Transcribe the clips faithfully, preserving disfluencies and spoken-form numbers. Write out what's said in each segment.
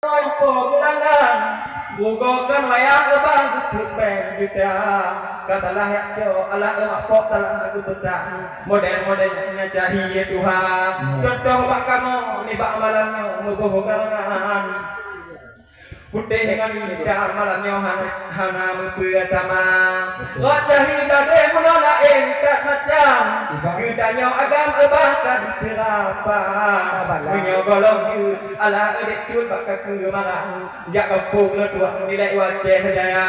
Oi po geulangan, bugokan wayang Abang keuteupeng juta. Ka talah yak cok, alah emak pok talah geupeutang. Model-model nyang cahi ya Tuhan. Hmm. Contoh bak kamoe nibak malam nyoe meuboh galangan. Putéh ngon hitam malam nyoe hana, hana meupeue tamah. Rot cahi gadeh meunoe laén kat macam. Geutanyoe agam Abang ka diteurapa. Meunyoe gohlom jeuet, alah eudek cut bak kakeue marang. Jak gampông lôn tuan nilai u Aceh Jaya.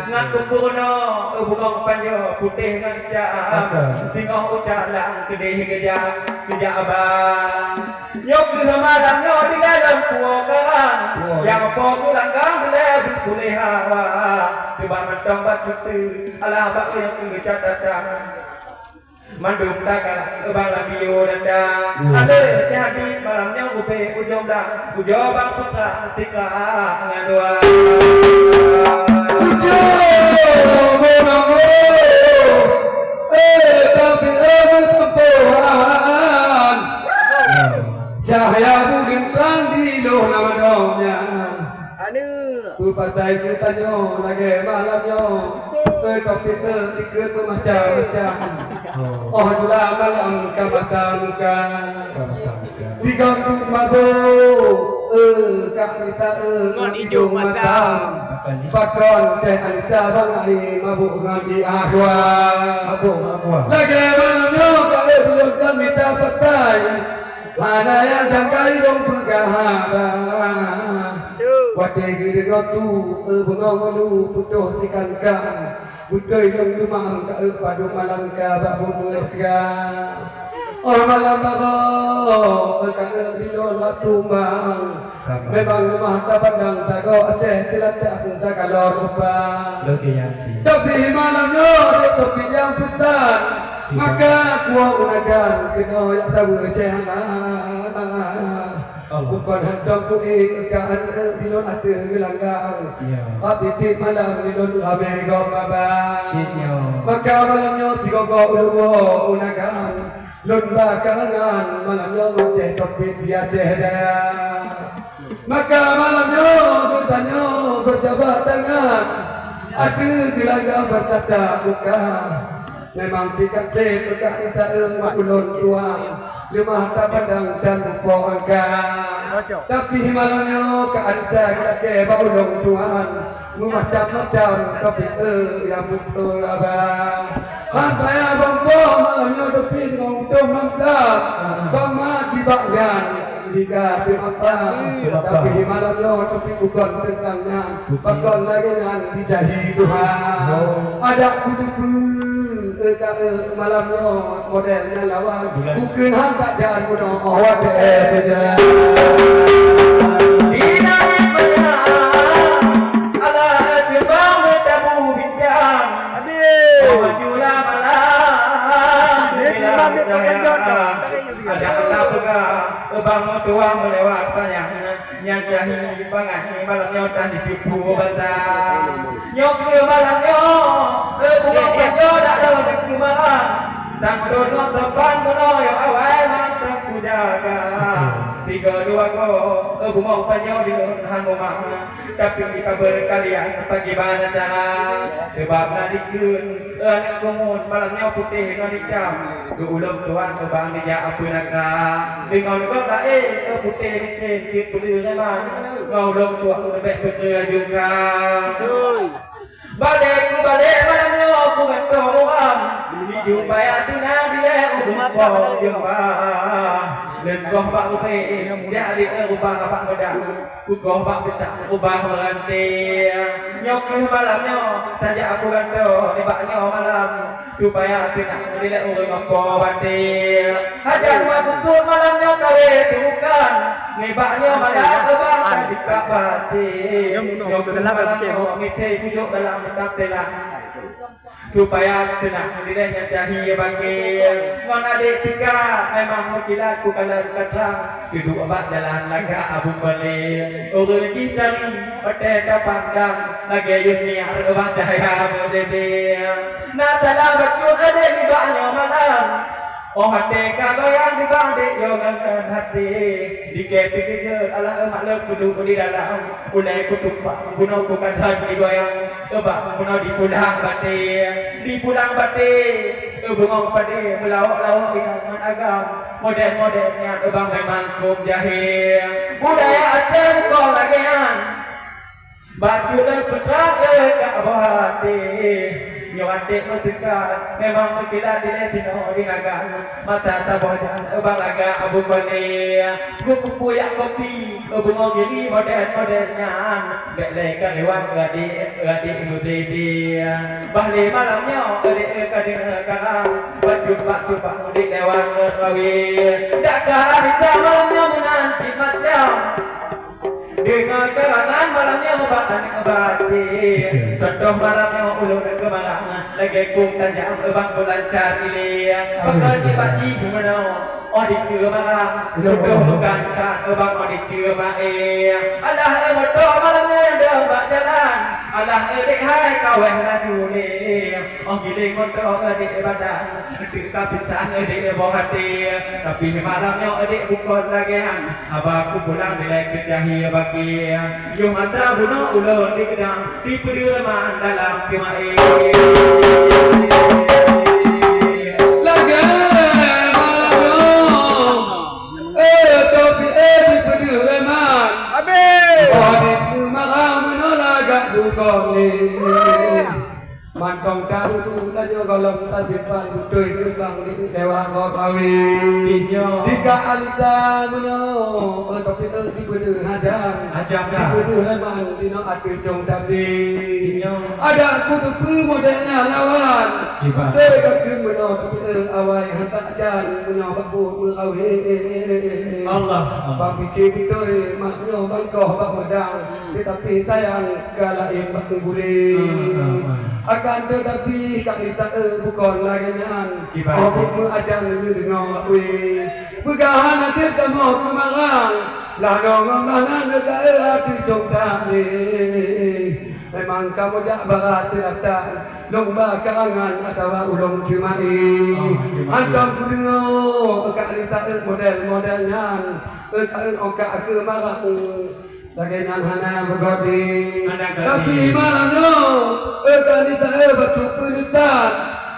Ngat kumpul no, bungong panjoe putéh ngon hitam. Betul. Teungoh u jalan keudeh geujak, geujak abang. Nyoe keuh malam nyoe di dalam puwoe karang. Puwoe. Nyang po geulanggam lé puléh hawa. Teuma mantong bacut teu, alah bak nyoe keuh catatan. Mandum taga bang Rabiu danda. Hmm. Ada jadi malam nyoe ubé ujong blang, ujoe bang putra tika ngan dua. Ujoe bang, eh, tapi, eh, bertempur lawan. Cahaya bintang di luar nama domnya. Aneuk. Peupatai geutanyoe lagèe malam nyoe. Topik-topik dikeue meumacam-macam. Oh. Oh, jula malam ka mata muka. Ka mata muka. Diganggu mabuk, eh, ka mita, eh, ngon ijong matam. Pakon teh Anita bangai mabuk ngon di ahwa. Mabuk, mabuk. Lagèe malam nyoe ka, eh, tulông ka mita patai. Hana nyang jangkai dong peugah haba. Watèe geudeungoe tu, eh, beungoh meulu putôh sikan-kan. Beutôi lôn teuma ka, eh, padum malam ka bak bumoe teuga. Oh, malam baroe, eh, ka, eh, dilôn lap tumbang. Memang leumah tapandang sagoe Aceh teulatah takalon rupa. Tapi malam nyoe, dek topi nyang peusan. Maka kuwoe unagan keunoe yak saweue cehana. Allah. Bukon hantom kuék ka aneuk dilôn ateueh geulanggang. Ya. Bak tieb-tieb malam dilôn ramé gob maba. Cit nyoe. Maka malam nyoe sigoe-goe ulôn woe unagan. Lôn ba karangan malam nyoe ngoceh topit di Aceh Daya. Maka malam nyoe geutanyoe beujabat tangan. Ateueh geulanggang beutatap muka. Memang sikap trép peugah di taeu ngon ulôn tuan. Leumah tapandang dan mupo angka. Tapi malam nyoe ka Anita geulakèe bak ulôn tuan. Meumacam-macam topik, eh, nyang beutôi abang. Han payah bang boh malam nyoe topik ngon utoh mantap. Bang mat di bak nyan. Tiga peuet empat. Tapi malam nyoe tapi bukon teuntang nyan. Pakon lagèe nyan dijahi Tuhan. Oh. Adak kuteupeu, eh, ka, eh, malam nyoe model nyan lawan. Bukan. Bukon han tak jan bunoe, oh, watèe, eh, saja. Di langit manyang, alah, eh, teubang tabu bintang. Habis. Oh, majulah malam. Dia timbang dia tak kejut dah. Ada kata peugah, eh, bang tuan melewat sayang. Nyan cahya bangai malam nyoe tan ditipu bata. Nyoe keuh malam nyoe, eh, bumoe panjoe dak lôn dikeue malam. Tan ton ngon topan bunoe nyang awai mantong kujaga. Tiga dua go, eh, bumoe panjoe di lôn han mumah. Tapi ka beureukalon pakriban cara. Sabab na dikeue, eh, aneuk geumun malam nyoe putéh ngon itam. Keu ulôn tuan keu bang dijak apui nangka. Deungon gob laén, eh, putéh licén jeuet peuleueh reman. Ngon ulôn tuan leubeh peucaya juga. Balek kubalek malam nyoe kugantoe uram. Di jumpa ya tina dilèe ulôn po jumpa. Lôn goh bak ubé, jak di, eh, rubah bak meudang. Kugoh bak peutak ubah meurantée. Nyoe keuh malam nyoe, tajak aku gantoe nibak nyoe malam. Supaya teunang dilèe ureueng ngon po batée. Hajat wa beutôi malam nyoe kawé tukan. Nibak nyoe malam ubah ka dikak batée. Nyoe keuh malam nyoe, ngité kujok dalam teulang. Supaya teunang dilèe nyang cahya bakée. Ngon adék tika memang meukilat kukalon ka trang. Duduek bak jalan lagak Abu Balé. Ureueng jih tari watèe tapandang lagèe Yusniar bak cahya meudedeng. Na salah bacut adék nibak nyoe malam. Oh até ka goyang dibandéng yo ngon até. Dikée teukeujot alah eu maklum kudu di dalam. Ulée kutupak bunoe kukadan digoyang. Eubang bunoe dipulang baté. Dipulang baté. Eubungong padé meulawok-lawok inong ngon agam. Model-model nyan eubang memang kôm jahé. Budaya Aceh bukan lagée nyan. Bacut lé putra, eh, ka boh até. Nyoe até meuteuka, memang meukilat dilée tinoe di nagan. Mata taboh jan, eh, bang lagak abu kone. Kukupu yak kopi, eh, bungong gini model-model nyan. Bék lé ka lewat, eh, adik, eh, adik meubede. Bah lé malam nyoe, eh, dek, eh, ka deungoe karang. Bacut bak cubang, dek lewat, eh, rawi. Dak ka hari malam nyoe meunan cit macam. Deungoe keurangan malam nyoe bak aneuk bacé. Contoh malam nyoe ulôn keumarang, lagée kung tajam bak beulancar ilée. Pakon di bak jih meunoe, oh di keumarang. Contoh bukan kan bak oh di ceumaé. Alah, eh, moto malam nyoe dong bak jalan. Alah, eh, dek hai kaweh laju lé. Oh giléng moto, eh, dek badan. Teuka bintang, eh, dek boh até. Tapi malam nyoe, eh, dek bukon lagée nyan. Haba kupulang dilée keu cahya baki. Yoh mata bunoe ulôn di geudang, dipeudeureuman dalam ceumaé. Lagée malam nyoe, eh, tapi, eh, dipeudeureuman. Habéh. Oh, di peumarang meunoe lagak bukon lé. Mantong tadudu tanyoe gohlom tasimpan beutôi keumbang di lewat roh kawen. Inyo. Di ka alita meunoe, eh, tapi, eh, dibeudeue hajam. Hajam dah. Dibeudeue leman dinoe ateueh cong tabé. Inyo. Adak kuteupeue model nyan lawan. Kiban. Beutôi ka keu meunoe, tapi, eh, awai hantak jan meunoe bak buet meurawe. Allah, Allah. Bang pike beutôi mak nyoe bangkoh bak meudang. Teutapi sayang ka laén bang bulèe. Ah, ah. Akan teutapi ka lheueh taeu bukon lagèe nyan. Kiban. Obit meuajan neudeungoe wé. Peugah hana jeuet kamoe keumarang. Lah nongon lah na neukaeu ateueh cong tamé. Memang kamoe jak barat teulatang. Lôn ba karangan atawa ulôn ceumaé. Oh, ceumaé. Hantom kudeungoe ka lheueh taeu model-model nyan. Ka lheueh oka keumarang. Lagèe nyan hana beugodi. Hana godi. Tapi malam nyoe, eh, ka lheueh taeu bacut peuneutan.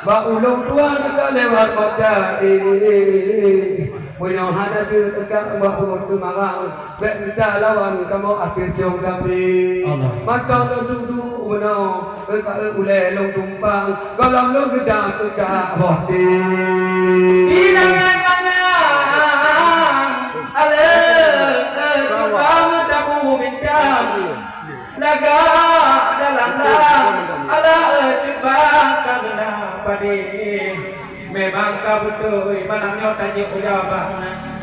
Bak ulôn tuan ka lewat mata, eh. Meunyoe hana jeuet ka bak buet keumarang, bèk mita lawan kamoe ateueh cong kambing. Allah. Mantong lôn duek-duek meunoe, eh, ka, eh, ulèe lôn tumpang, gohlom lôn geudang teuka boh ti. Di dangan manyang, alèh, eh, tukang tabu bintang. Lagak dalam lam, alèh, eh, cubang ka geuna padé. Memang ka beutôi, malam nyoe tanyoe udah bang,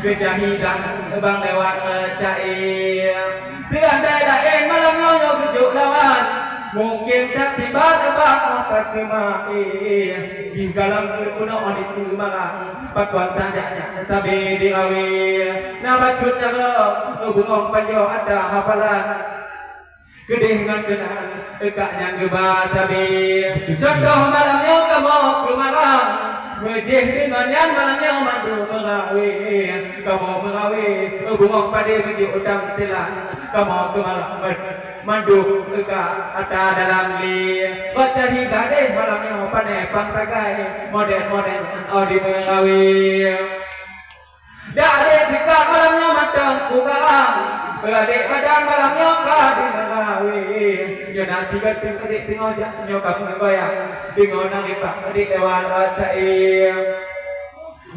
keujahilan bang lewat, eh, ca'e. Teuandai laén malam nyoe nyoe geujok lawan, mungken that tiba teuba mata cuma, eh, di dalam keunoe di keumarang, pakon tajak nyan tabe di rawe. Na bacut cara, eh, bungong panjoe ada hafalan. Keudeh ngon keunan, eukak nyan geuba tabi. Contoh malam nyoe kamoe keumarang. Meujih deungon nyan malam nyoe mandum meurawe. Kamoe meurawe, bungong padé meujok udang tilan. Kamoe keumarang mandum eukak ata dalam lé. Bak tahi gadeh malam nyoe pané pang sagai. Model-model nyan oh di meurawe. Dak adék teuka malam nyoe mantong kugarang. Adék badan malam nyoe ka di meurawe. Nyoe na tiga teuk adék teungoh jak nyoe ka meugoyang. Teungoh na ripak adék lewat ca'e.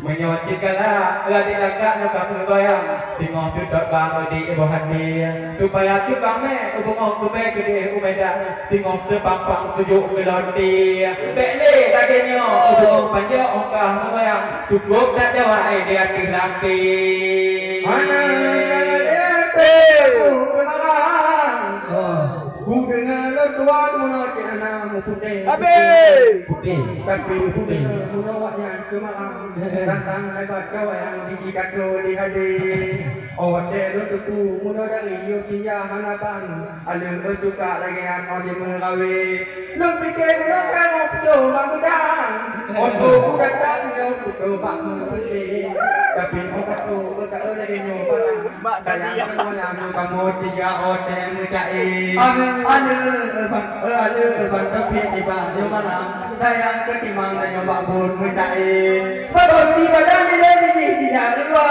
Meunyoe cit galak adék lagak nyoe ka meugoyang. Teungoh teutot bang adék boh até. Supaya cukang mé ubungoh keumé keudeh u Medan. Teungoh teupampang tujoh keu lonte. Bèk lé lagèe nyoe, ubungoh panjoe ongkah meurayang. Cukôp that jawai di ateueh lampe. Hana lagèe teuh keumarang. Oh. Kudeungoe lôn tuan meunoe cit hana Habis. Tapi bunoe awaknyan seumalam datang hebat kawai nyang jijikato di hadé. Oh watèe lôn teupeu bunoe dari yôh tinggai hana ban, aleuh cuka lagèe nyan oh di meurawé. Lôn pike bunoe ka ngon peucok bak meudang. Oh tu datang nyoe peucok bak meupeuté. Tapi oh kato beuka lagèe nyoe palang. Sayang semuanya nyoe kamoe tiga watèe meucai. Aleuh ban, aleuh ban tapi tiba nyoe malam. Sayang keutimang dan nyoe bak buet meucai. Beutôi di badan ilèe di jih di luwa.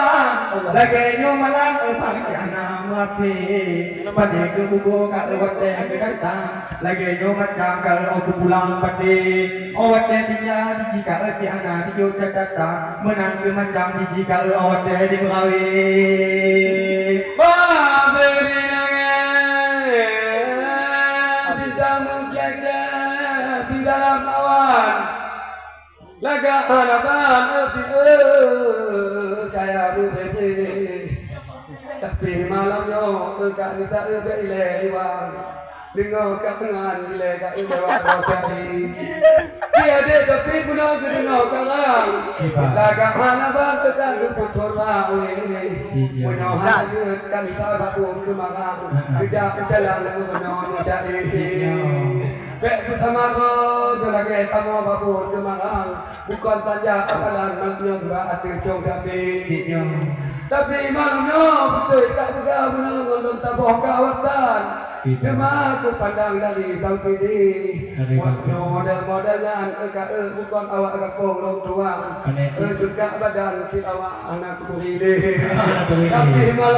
Lagèe nyoe malam, eh, pangkat hana maté. Pané keu bugo ka watèe geudatang. Lagèe nyoe macam ka oh kupulang paté. Oh watèe tinggai di jih ka cit hana dijok catatan. Meunan keu macam di jih ka oh watèe di meurawé. Bah beri nangis. Bintang mengkekeh di dalam awan. Lagak harapan api, eh, kaya bubé. Tapi malam nyoe, eh, ka mita, eh, bèk ilèe liwang. Deungoe ka ngan ilèe ka ilèe wak roh jadi. Tiadék tapi bunoe geudeungoe karang. Lagak harapan, eh, ka geupeuthon lawe. Meunyoe hana jeuet ka mita bak buet keumarang. Geujak jalan bunoe jadi. Bèk beusama droe lagèe kamoe bak buet keumarang. Bukon tajak apalan malam nyoe bak ateueh cong tapi. Cik nyoe. Tapi malam nyoe beutôi ka peugah bunoe ngon lôn taboh kawatan. Teuma kupandang dari Bang Pidie. Dari Bang Pidie. Nyoe model-model nyan, eh, ka, eh, bukon awak gampông lôn tuan. Pané cit. Eh, juga badan cit awak hana kubri lé. Hana kubri lé. Tapi malam